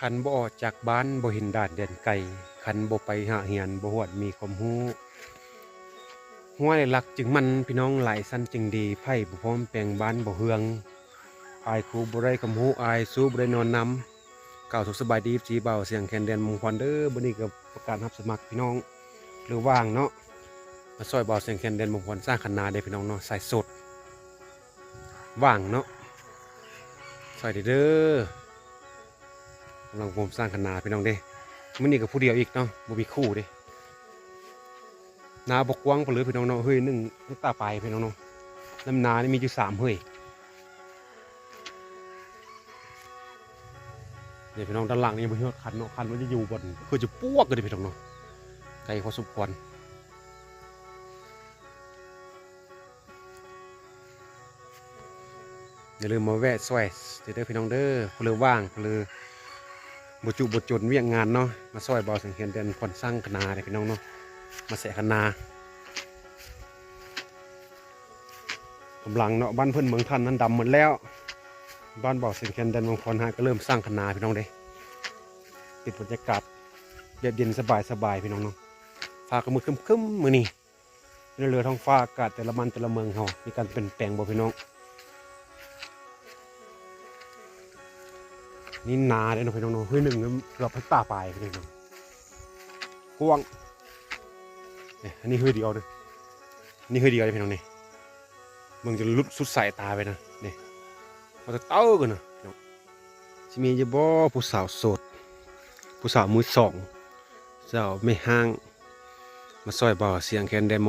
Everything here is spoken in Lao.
ຄັນບໍ່ອອກຈາກບ້ານ ບໍ່ເຫັນດ່ານແດນໄກ, ຄັນບໍ່ໄປຮາກຮຽນ ບໍ່ຮອດມີຄວາມຮູ້. ຫົວໄດ້ຫຼັກຈຶ່ງໝັ້ນ ພີ່ນ້ອງ, ຫຼາຍຊັ້ນຈຶ່ງດີ, ໃຜບໍ່ພ້ອມແປງບ້ານບໍ່ເຮືອງ. ອາຍຄູບໍ່ໄດ້ຄວາມຮູ້, ອາຍຊູບໍ່ໄດ້ນອນນຳ. ກ່າວສຸກສະບາຍດີ ເອັຟຊີ ບ່າວສຽງແຄນແດນເມືອງຄອນເດີ. ມື້ນີ້ກໍປະກາດຮັບສະໝັກພີ່ນ້ອງ ຫຼື ວ່າງເນາະ, ມາຊ່ອຍບ່າວສຽງແຄນແດນເມືອງຄອນສ້າງຄັນນາເດ້ພີ່ນ້ອງເນາະ, ສາຍໂສດ ວ່າງເນາະ, ຊ່ອຍເດີ. ກຳລັງໂຮມສ້າງຄັນນາພີ່ນ້ອງເດ້. ມື້ນີ້ກໍຜູ້ດຽວອີກເນາະ, ບໍ່ມີຄູ່ເດ້. ນາບໍ່ກວ້າງປານໃດພີ່ນ້ອງເນາະ, ເຮີ້ຍໜຶ່ງເຮັກຕາປາຍພີ່ນ້ອງເນາະ. ນຳນານີ້ມີຢູ່ສາມເຮີ້ຍ. ນີ້ພີ່ນ້ອງ, ດ້ານຫຼັງນີ້ຍັງບໍ່ຮອດຄັນເນາະ, ຄັນມັນຈະຢູ່ບ່ອນ ຄືຈະປວກກັນເດ້ພີ່ນ້ອງເນາະ, ໄກພໍສົມຄວນ. ຢ່າລືມມາແວະຊ່ອຍເດີພີ່ນ້ອງເດີ, ຜູ້ໃດວ່າງ ຜູ້ໃດບໍ່ຈຸບໍ່ຈົນວຽກງານເນາະ, ມາຊ່ອຍບ່າວສຽງແຄນແດນເມືອງຄອນສ້າງຄັນນາເດ້ພີ່ນ້ອງເນາະ, ມາແຊະຄັນນາ. ກຳລັງເນາະ, ບ້ານເພິ່ນເມືອງທ່ານນັ້ນດຳໝົດແລ້ວ, ບ້ານບ່າວສຽງແຄນແດນເມືອງຄອນຫາກໍເລີ່ມສ້າງຄັນນາພີ່ນ້ອງເດ້. ເປັນບັນຍາກາດແບບເຢັນສະບາຍໆ ພີ່ນ້ອງເນາະ, ຟ້າກໍມືດຄຶ້ມໆ ມື້ນີ້. ເລື່ອງເຫຼືອທ້ອງຟ້າອາກາດແຕ່ລະບ້ານແຕ່ລະເມືອງເຮົາມີການປ່ຽນແປງບໍ່ພີ່ນ້ອງ? ນີ້ນາເດ້ເນາະພີ່ນ້ອງເນາະ, ເຮີ້ຍໜຶ່ງເກືອບເຮັກຕາປາຍພີ່ນ້ອງ, ກວ້າງ. ນີ້ ອັນນີ້ເຮີ້ຍດຽວເດີ, ນີ້ເຮີ້ຍດຽວເດ້ພີ່ນ້ອງນີ້, ເບິ່ງຈົນຫຼຸດສຸດສາຍຕາໄປນະ. ນີ້ ເອົາແຕ່ເຕົາກັນນະພີ່ນ້ອງ. ຊິມີຢູ່ບໍ່ຜູ້ສາວໂສດ ຜູ້ສາວມືສອງ ສາວແມ່ຮ້າງ ມາຊ່ອຍບ່າວສຽງແຄນແດນ